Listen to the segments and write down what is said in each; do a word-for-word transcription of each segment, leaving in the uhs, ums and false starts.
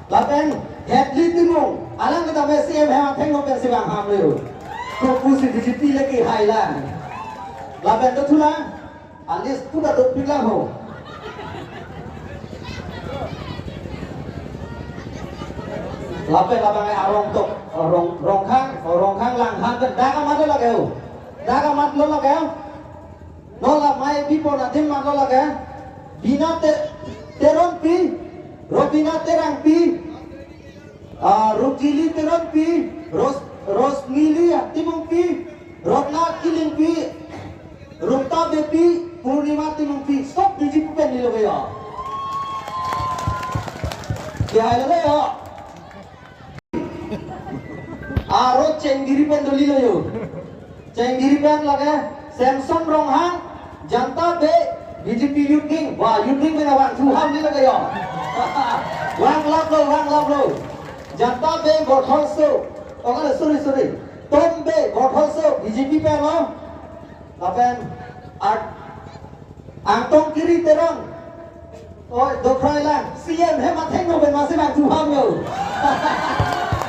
Lapen Hedli Timung, alang kita C E M hem athengno pensi vang ham leo. Kopusi B J P leki hailang. Lapen to thulang, alis puta dopik lang ho. Lapen labang arong tok, rong, Rongkhang, Rongkhang Langhan, dak amat lo lake ho. Dak amat lo lake ho. Non la mai bipon adim amat lo lake. Bina Te-, Teronpi, Robina Terangpi, ah, Rukjili Teronpi, Ros-, Rosmili Timungpi, Rotna Killingpi, Rumta Beypi, Purnima Timungpi, sob B J P pen lilo ke ya. Ke hai lo ya. Aro Chengiri pen do lilo yo. Chengiri pen lake Samson Ronghang, Janata Bey, B J P Youth Wing. Wah, Youth Wing pen vang thu ham lilo ke yo. Vang lap lo, vang lap lo. Janata Bey Bothol So. Oh, sorry, sorry. Tom Bey Bothol So, B J P pen lo. Lapen art Angtong Kiri Teron. Oi, dokroi lang. C E M hem athengno pen masi vang thu ham yo.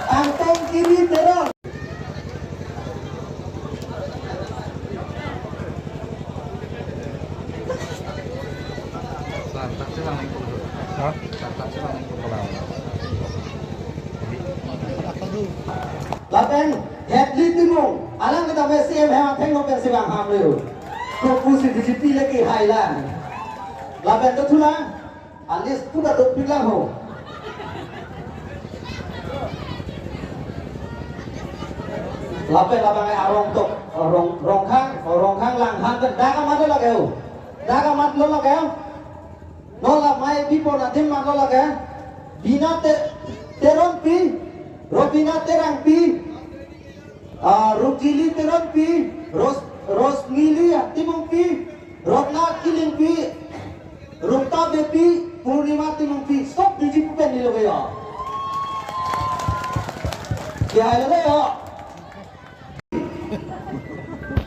Angtong Kiri Teron. Hah? Lapen Hedli Timung, alang kita C E M hem athengno pensi vang ham leo. Kopusi B J P leki hailang. Lapen to thulang, alis puta dopik lang ho. Lapen labang arong tok, rong, Rongkhang, Rongkhang Langhan, dak amat lo lake ho. Dak amat lo lake ho. Non la mai bipon adim amat lo lake. Bina Te-, Teronpi, Robina Terangpi, ah, Rukjili Teronpi, Ros-, Rosmili Timungpi, Rotna Killingpi, Rumta Beypi, Purnima Timungpi, sob B J P pen lilo ke ya. Ke hai lo ya.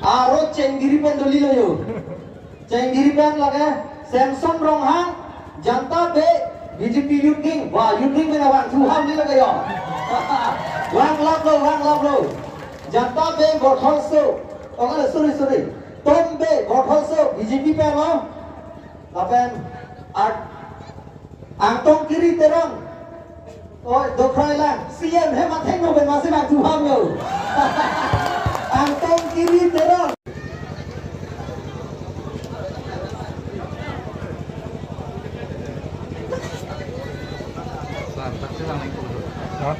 Aro Chengiri pen do lilo yo. Chengiri pen lake Samson Ronghang, Janata Bey, B J P Youth Wing. Wah, Youth Wing pen vang thu ham lilo ke yo. Vang lap lo, vang lap lo. Janata Bey Bothol So. Oh, sorry, sorry. Tom Bey Bothol So, B J P pen lo. Lapen art Angtong Kiri Teron. Oi, dokroi lang. C E M hem athengno pen masi vang thu ham yo. Angtong Kiri Teron. Hah?